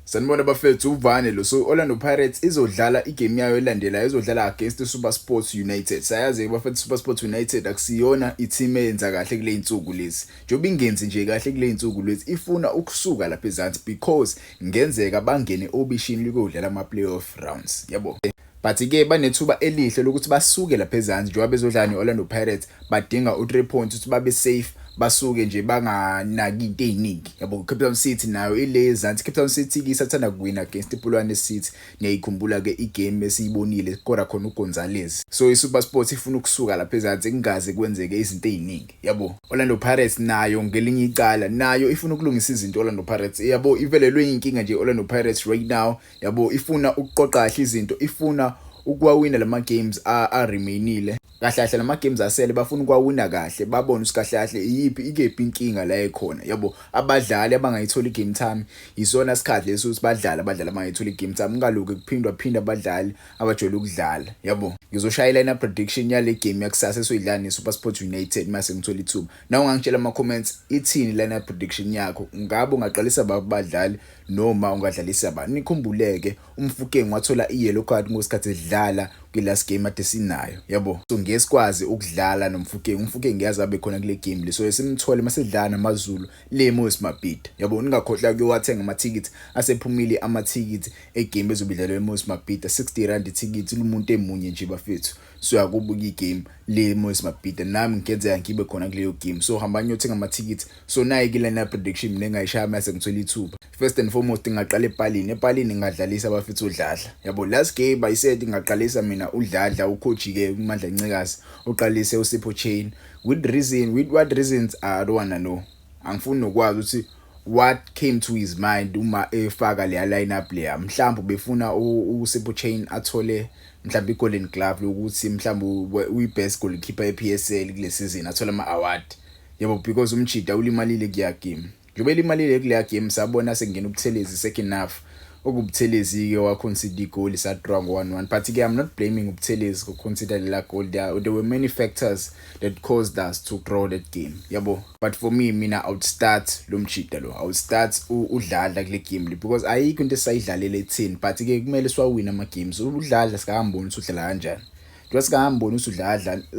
Sanibona bafethu, uvane lo. So Orlando Pirates izodlala igame yayo elandelayo, izodlala against SuperSport United. Sayazi bafethu, SuperSport United akusiyona i-team eyenza kahle kule insuku lezi. Njengoba ingenzi nje kahle kule insuku lezi, ifuna ukusuka lapha ezansi because ngenzeka bangene obishini likuyodlala ama playoff rounds. Yabo. But ke banethuba elihle lokuthi basuke lapha ezansi njengoba bezodlala ne-Orlando Pirates, badinga u-3 points ukuthi babe safe, basuke nje banganaki into eziningi, yabo. Cape Town City nayo ile ezansi. Cape Town City ke isathanda kuwina against iPolokwane City. Niyayikhumbula ke igame esiyibonile skora khona uGonzalez. So iSuperSport ifuna ukusuka lapha ezansi kungaze kwenzeke izinto eziningi, yabo. Orlando Pirates nayo ngelinye icala nayo ifuna ukulungisa izinto. Orlando Pirates, yabo, ivelelwe inkinga nje Orlando Pirates right now, yabo. Ifuna ukuqoqa kahle izinto, ifuna ukuwawina lama games a-remainile kahle kahle, lama games asele bafuna ukuwawina kahle, babone ukuthi kahle kahle iyiphi, ikephi inkinga la ekhona, yabo. Abadlali abangayithola igame time, isona sikhathi leso ukuthi badlale abadlali abangayithola igame time, kungaloku kuphindwa phinda abadlali abajwayele ukudlala, yabo. Ngizoshaya line prediction yale game yakusasa esoyidlala neSuperSport United mase ngithola ithuba. Nawe ungangitshela ama comments, ithini line prediction yakho? Ngabe ungaqalisa badlali noma ungadlalisa bani? Nikhumbuleke uMofokeng wathola i-yellow card ngosikhathi edlala kwi-last game ade sinayo, yabo. So ngeke sikwazi ukudlala noMofokeng. UMofokeng ngiyazi abe khona kule game le, so simthole masedlala namaZulu le Moses Mabhida, yabo. Ningakhohlwa kuyowathenga amathikithi, asephumile amathikithi egame ezobe idlalwa eMoses Mabhida, R60 ithikithi lumuntu emunye nje bafethu. So yakubuka igame le Moses Mabhida, nami ngenzeka ngibe khona kuleyo game, so hamba niyothenga amathikithi. So nayi ke lena prediction mina engayishaya mase ngithola ithuba. First and foremost, ngingaqala epalini. Epalini ngingadlalisa abafethu uDladla, yabo. Last game I said ngingaqalisa mina uDladla, ucoach ke uMandla Ncikazi uqalise uSipho Chaine with reason, with what reasons I don't wanna know. Angifuni nokwazi ukuthi what came to his mind uma efaka leya lineup leya. Mhlawumbe befuna uSipho Chaine athole mhlawumbe i-Golden Glove lokuthi mhlawumbe uyi-best goalkeeper e-PSL kule season, athole ama-award, yabo, because umjida ulimalile kuya game. Njengoba elimalile kuleya game, sabona sekungena uButhelezi second half, okuButhelezi ke waconcede igoli, sadraw ngo-1-1. But ke I'm not blaming uButhelezi ngokuconcede lela goal. There were many factors that caused us to draw that game, yabo. But for me, mina I would start lo mjida lo, I would start uDladla kule game le because ayikho into esayidlalela ethini, but ke kumele siwawina ama games. UDladla sikahamboni ukuthi udlala kanjani, njengoba sikahamboni ukuthi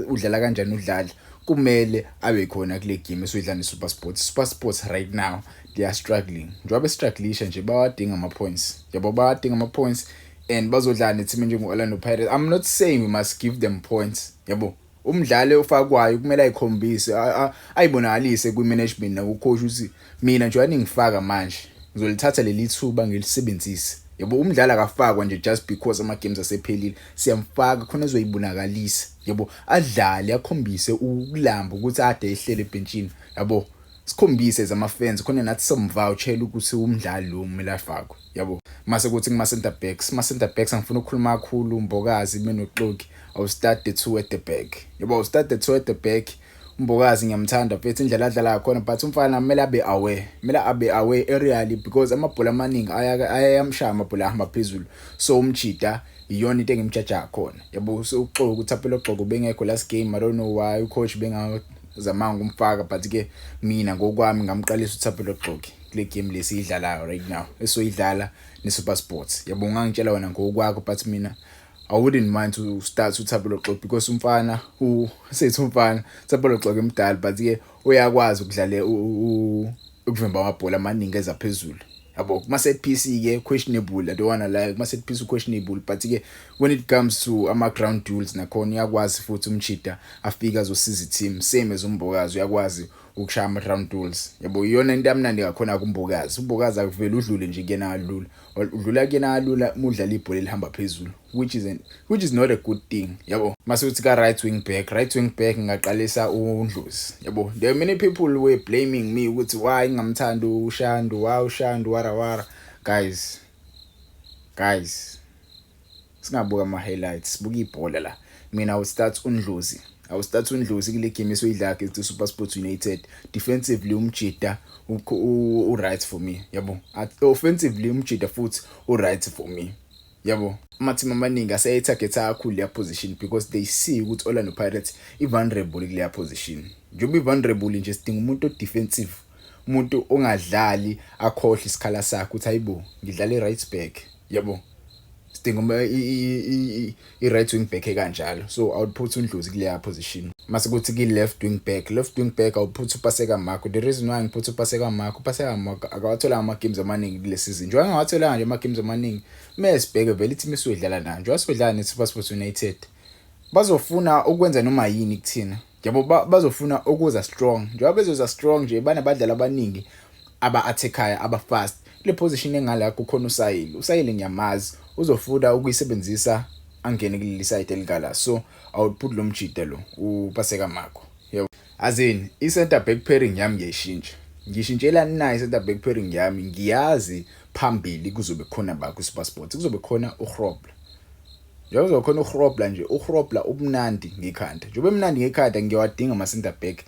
udlala kanjani uDladla, kumele abe khona kule game esuyidlala ne-SuperSport. SuperSport right now they are struggling. Njengoba bestrugglisha nje, bawadinga ama-points, yabo, bawadinga ama-points and bazodlala neteam njengo-Orlando Pirates. I'm not saying we must give them points, yabo. Umdlali ofakwayo kumele ayikhombise, ayibonakalise kwi-management naku-coach ukuthi mina nje ningifaka manje ngizolithatha leli thuba ngilisebenzise, yabo. Umdlali akafakwa nje just because ama games asephelile. Siyamfaka khona ezoyibonakalisa, yabo, adlale, akhombise ukulamba ukuthi ade ehlele ebhentshini, yabo. Sikhombise as ama-fans khona nathi somvouchela ukuthi umdlali lo kumele afakwe, yabo. Mase kuthi kuma center backs, kuma center backs angifuna ukukhuluma kakhulu, Mbokazi benoXoki. I will start the two at the back, yabo. I will start the two at the back. UMbokazi ngiyamthanda mfethu, indlela adlala khona, but umfana kumele abe aware, kumele abe aware aerially because amabhola amaningi ayamshaya, amabhola ahamba phezulu. So umjida iyona into engimjaja khona, yabo. So uXoki, uThapelo Xoko bengekho last game. I don't know why ucoach bengazamanga umfaka, but ke mina ngokwami ngamqalisa uThapelo Xoki kule game lesiyidlalayo right now, esoyidlala neSuperSport, yabo. Ungangitshela wena ngokwakho, but mina I wouldn't mind to start uThapelo Xoki because umfana sethi umfana Thapelo Xoki emdala, but ke uyakwazi ukudlala, ukuvimba amabhola amaningi ezaphezulu, yabo. Kuma set piece ke questionable, I don't wanna lie, kuma set piece questionable, but ke when it comes to ama ground duels nakhona uyakwazi futhi umjida afika azosiza i-team, same as uMbokazi, uyakwazi ukushaya ama ground duels, yabo. Iyona into amnandi kakhona kuMbokazi. UMbokazi akuvela udlule nje kuyena kalula, udlula kuyena kalula uma udlala ibhola elihamba phezulu, which is not a good thing, yabo. Mase uthi ka right wing back, right wing back ngaqalisa uNdlozi, yabo. There are many people were blaming me ukuthi why ngingamthandi uShandu, why uShandu wara wara. Guys, guys, singabuka ama highlights, sibuka ibhola la. Mina I would start uNdlozi, I would start uNdlozi kule game esoyidlala against SuperSport United. Defensively umjida u right for me, yabo. Offensively umjida futhi u right for me, yabo. Ama-team amaningi aseyayitargetha kakhulu leya position because they see ukuthi Orlando Pirates i-vulnerable kuleya position. Njengoba i-vulnerable nje, sidinga umuntu o-defensive. Umuntu ongadlali akhohle isikhala sakhe ukuthi hayibo, ngidlala i-right back, yabo. Sidinga i-right wing back ekanjalo, so I would put uNdlozi kuleya position. Mase kuthi ki-left wing back, left wing back I would put uPaseka Mako. The reason why ngiput uPaseka Mako, uPaseka Mako akawatholanga ama-games amaningi kule season. Njengoba angawatholanga nje ama-games amaningi, kumele sibheke vele i-team esiyodlala nayo. Njengoba siyodlala ne-SuperSport United, bazofuna ukwenza noma yini kuthina, yabo. Bazofuna ukuza strong. Njengoba bezoza strong nje, banabadlali abaningi aba-attack-ayo, aba-fast. Kule position engala kukhona uSayile. USayile ngiyamazi, uzofuna ukuyisebenzisa angene kuleli side elingala, so I would put lo mjida lo, uPaseka Mako, yebo. As in, i-center back pairing yami ngiyayishintsha. Ngishintshela nayo i-center back pairing yami. Ngiyazi phambili kuzobe khona ba ku-SuperSport kuzobe khona uGrobler. Njengoba kuzobe khona uGrobler nje, uGrobler ubumnandi ngekhanda. Njengoba emnandi ngekhanda, ngiyawadinga ama-center back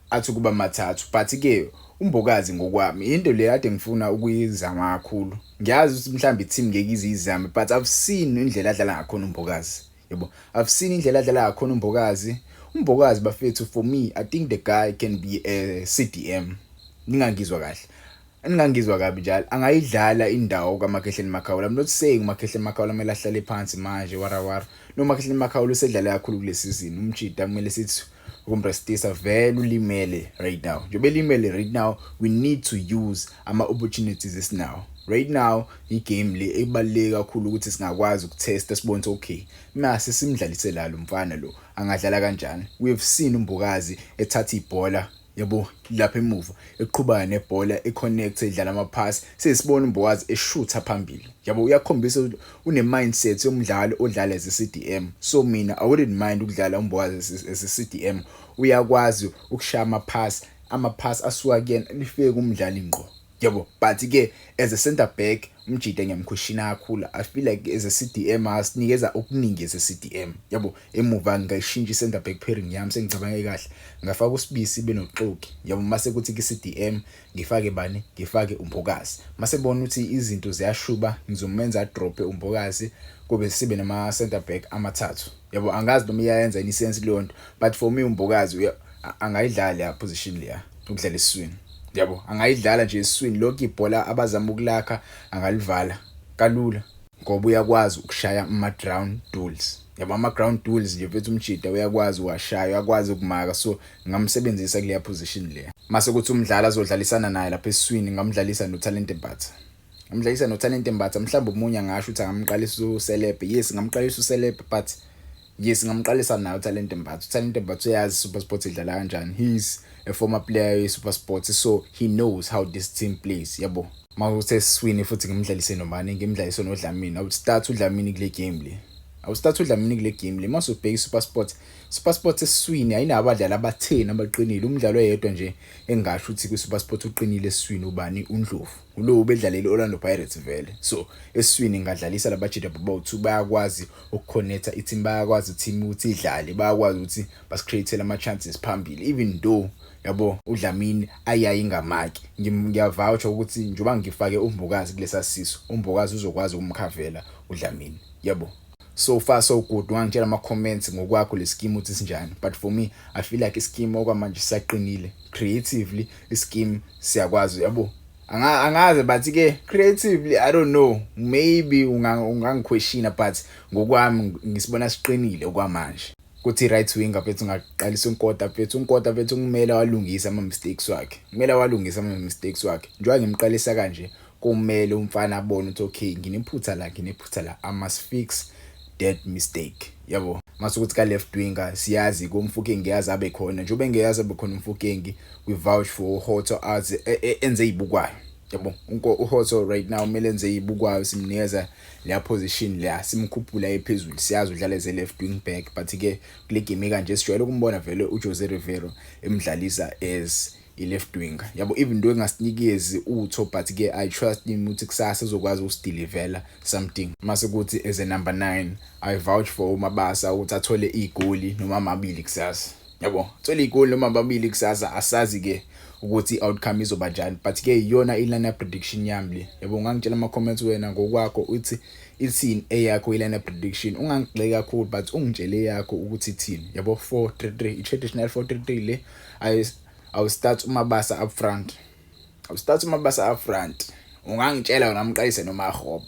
athi kuba mathathu. But ke uMbokazi, ngokwami, into le kade ngifuna ukuyizama kakhulu. Ngiyazi ukuthi mhlawumbe i-team ngeke izizame, but I've seen indlela adlala ngakhona uMbokazi, yabo. I've seen indlela adlala ngakhona uMbokazi. UMbokazi, bafethu, for me, I think the guy can be a CDM. Ningangizwa kahle, ningangizwa kabi njalo, angayidlala indawo kaMakhehleni Makhaula. I'm not saying uMakhehleni Makhaula kumele ahlale phansi manje, warawara. No, Makhehleni Makhaula usedlala kakhulu kule season. Umjida kumele sithi ukumrestisa, vele ulimele right now. Njengoba elimele right now, we need to use ama-opportunities esinawo right now. Igame le ebaluleke kakhulu ukuthi singakwazi ukutesta, sibone ukuthi okay, mase simdlalise la lo mfana lo, angadlala kanjani. We have seen uMbokazi ethatha ibhola, yabo, lapha emuva, eqhubana nebhola, econnect, edlala ama-pass. Sesibona uMbokazi eshutha phambili, yabo. Uyakhombisa une mindset yomdlalo odlala as a CDM. So mina I wouldn't mind ukudlala uMbokazi as a CDM. Uyakwazi ukushaya ama-pass, ama-pass asuka kuyena lifike kumdlali ngqo, yabo. But ke as a center back, umjida ngiyamquestiona kakhulu. I feel like as a CDM asinikeza okuningi as a CDM, yabo. Emuva ngayishintsha i-center back pairing yami. Sengicabange kahle, ngafaka uSibisi benoXoki, yabo. Mase kuthi ki-CDM ngifake bani? Ngifake uMbokazi. Mase bona ukuthi izinto ziyashuba, ngizomenza drop uMbokazi, kube sibe nama center back amathathu, yabo. Angazi noma iyayenza ini sense leyo nto, but for me uMbokazi angayidlala leya position leya, ukudlala esiswini, yabo. Angayidlala nje esiswini. Lokho ibhola abazama ukulakha angalivala kalula ngoba uyakwazi ukushaya ama-ground duels, yabo. Ama-ground duels nje, mfethu, umjida uyakwazi uwashaya, uyakwazi ukumaka, so ngingamsebenzisa kuleya position leya. Mase kuthi umdlali azodlalisana naye lapha esiswini, ngamdlalisa noTalente Mbatha, ngamdlalisa noTalente Mbatha. Mhlawumbe omunye angasho ukuthi angamqalisa uSelepe. Yes, ngamqalisa uSelepe, but yes, ngamqalisa naye uTalente Mbatha. UTalente Mbatha uyazi SuperSport idlala kanjani. He's a former player ye-SuperSport, so he knows how this team plays, yabo. Mawuthi esiswini futhi ngimdlalise nobani? Ngimdlalise noDlamini. I would start uDlamini kule game le. I would start uDlamini kule game le. Mase ubheka iSuperSport, SuperSport esiswini ayinabo abadlali abatheni abaqinile. Umdlalo oyedwa nje engingasho ukuthi kwiSuperSport uqinile esiswini ubani? UNdlovu, ulo ubedlalela i-Orlando Pirates vele. So esiswini ngadlalisa labajida bawu-two, bayakwazi ukuconnecta i-team, bayakwazi i-team ukuthi idlale, bayakwazi ukuthi basicreate ama-chances phambili. Even though, yabo, uDlamini ayayi ngamaki, ngiyavoucha ukuthi njengoba ngifake uMbokazi kulesa sisu, uMbokazi uzokwazi ukumkhavela uDlamini, yabo. So far so good. Ungangitshela ama-comments ngokwakho le scheme ukuthi sinjani, but for me I feel like ischeme okwamanje sisaqinile. Creatively ischeme siyakwazi, yabo. Angazi, but ke creatively I don't know, maybe ungangiquestiona, but ngokwami ngisibona siqinile okwamanje. Kuthi right winger, mfethu, ngaqalisa uNkota, mfethu. UNkota, mfethu, kumele walungise ama mistakes wakhe, kumele walungise ama mistakes wakhe. Njengoba ngimqalisa kanje, kumele umfana abone ukuthi okay, nginephutha la, nginephutha la, I must fix that mistake, yabo. Mase ukuthi ka left winger, siyazi kuMofokeng, ngiyazi abe khona. Njengoba engiyazi abe khona uMofokeng, we vouch for Hotto aze enze izibukwayo, yabo. UHotto right now kumele enze izibukwayo. Simnikeza leya position leya, simkhuphula ephezulu. Siyazi udlala as a left wing back, but ke kule game kanje sijwayele ukumbona vele uJose Rivero emdlalisa as i-left winger, yabo. Even though engasinikezi utho, but ke I trust him ukuthi kusasa uzokwazi ukusidelivela something. Mase kuthi as a number 9, I vouch for uMabasa ukuthi athole igoli noma amabili kusasa, yabo. Athole igoli noma amabili kusasa. Asazi ke ukuthi i-outcome izoba njani, but ke iyona i-line prediction yami le, yabo. Ungangitshela ama-comments wena ngokwakho uthi ithini eyakho i-line prediction. Ungangigxeki kakhulu, but ungitshele eyakho ukuthi ithini, yabo. 4-3-3, i-traditional 4-3-3 le. I will start uMabasa up front. Awustart uMabasa up front. Ungangitshela wena amqalise noma ahob.